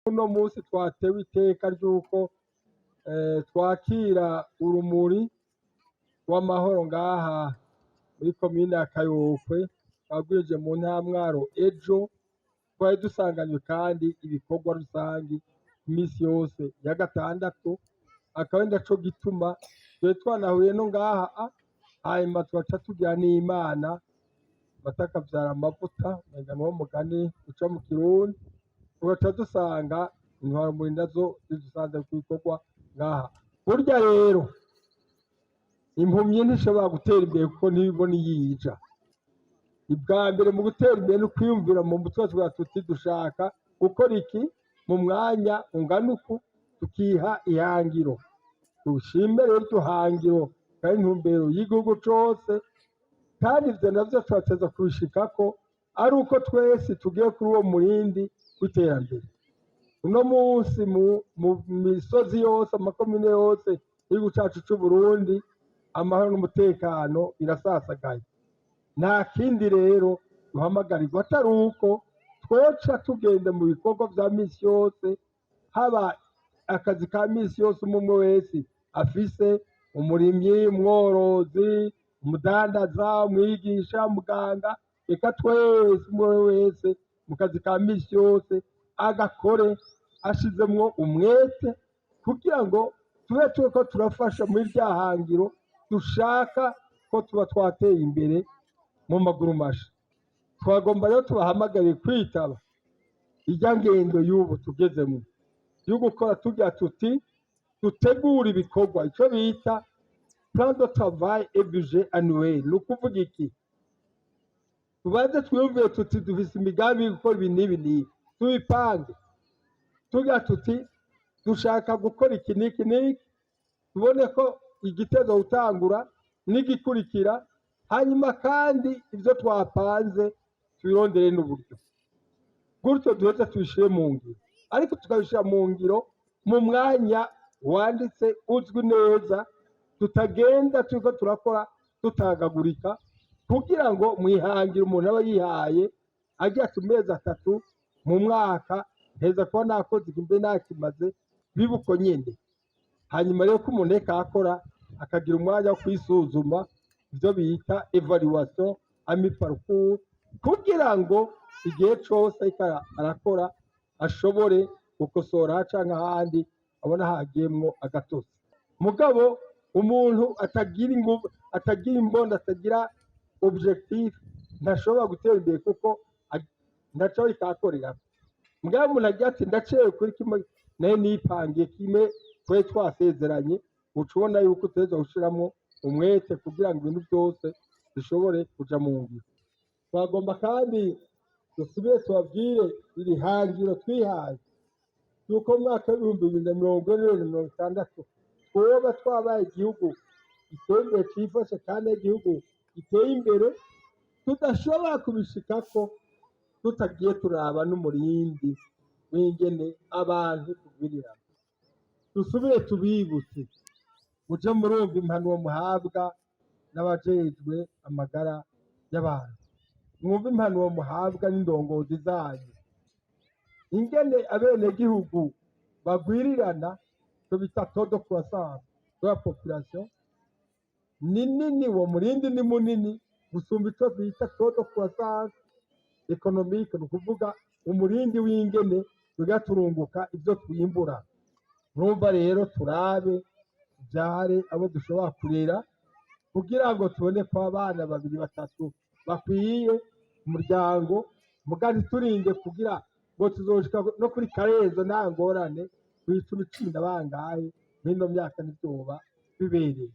Uno munsi twatewe iteka ry'uko twakira urumuri rw'amahoro ngaha muri komine ya Kayokwe, twagwije mu ntara Mwaro ejo. Twari dusanganywe kandi ibikorwa rusangi imisi yose ya gatandatu, akaba ari naco gituma twari twanahuye no ngaha. Hanyuma tugaca tugira n'Imana, amata akavyara amavuta, umenga niwo mugani uca mu Kirundi, tugaca dusanga intwaramuri nazo zidusanze ku bikorwa ngaha. Burya rero impumyi ntishobora gutera imbere kuko ntibibona iyija. Ibwa mbere mu gutera imbere ni ukwiyumvira mu mutwe, tuvuga tuti: "Dushaka gukora iki mu mwanya ungana uku?" Tukiha ihangiro. Dushime rero iryo hangiro kandi intumbero y'igihugu cose, kandi ivyo navyo turateza kubishikako ari uko twese tugiye kuri uwo murindi w'iterambere. Uno munsi mu misozi yose, amakomine yose y'igihugu cacu c'Uburundi, amahoro n'umutekano birasasagaye. Nta kindi rero duhamagarirwa atari uko twoca tugenda mu bikorwa vya misi yose, haba akazi ka misi yose umwe umwe wese afise: umurimyi, umworozi, umudandaza, umwigisha, umuganga, reka twese, umwe wese mu kazi ka misi yose agakore ashizemwo umwete, kugira ngo tube turiko turafasha muri rya hangiro dushaka ko tuba twateye imbere mu maguru masha. Twagomba rero tubahamagarire kwitaba irya ngendo y'ubu tugezemwo yo gukora, tugira tuti dutegura ibikorwa, ico bita plan de travail et budget annuel. Ni ukuvuga iki? Tubanze twiyumvire tuti: "Dufise imigambi yo gukora ibi n'ibi n'ibi." Tubipange, tugira tuti: "Dushaka gukora iki n'iki n'iki." Tubone ko igitego gutangura n'igikurikira, hanyuma kandi ibyo twapanze tubirondere n'uburyo, gutyo duheze tubishyire mu ngiro. Ariko tukabishyira mu ngiro mu mwanya wanditse uzwi neza, tutagenda turiko turakora tutagagurika, kugira ngo mwihangire umuntu aba yihaye agira ati: "Amezi 3 mu mwaka nteza kuba nakoze iki, mbe nakimaze." Biba uko nyene. Hanyuma rero ko umuntu ariko arakora akagira umwanya wo kwisuzuma, ibyo bita évaluation à mi-parcours, kugira ngo igihe cose ariko arakora ashobore gukosora canke ahandi abona hagiyemwo agatotsi. Mugabo umuntu atagira inguvu, atagira imbondo, atagira objectif, ntashobora gutera imbere kuko ntaco ariko arakorera. Mugabo umuntu agira ati: "Ndacewe kuri kimwe nayo nipangiye, kimwe twari twasezeranye," uca ubona yuko utegerezwa gushiramwo umwete kugira ngo ibintu byose bishobore kuja mu ngiro. Twagomba kandi dusubire tubabwire iri hangiro twihaye, yuko mu mwaka w'2040 na 60 twoba twabaye igihugu giteye imbere, cifashe, kandi igihugu giteye imbere. Tudashobora kubishikako tutagiye turaba n'umurindi w'ingene abantu tugwirirana. Dusubire tubibutse, muje murumva impanuro muhabwa n'abajejwe amagara y'abantu, mwumve impanuro muhabwa n'indongozi zanyu, ingene abenegihugu bagwirirana, icyo bita taux de croissance de la population ni nini, uwo murindi ni munini gusumba ico bita taux de croissance économique, ni ukuvuga umurindi w'ingene tujya turunguka ibyo twimbura. Urumva rero, turabe tubyare abo dushobora kurera, kugira ngo tubone ko abana babiri, batatu bakwiye umuryango, muga ntiturinde kugira ngo tuzoshika no kuri karezo nta ngorane, kw'icumi, cumi na bangahe mw'ino myaka ntivyoba bibereye.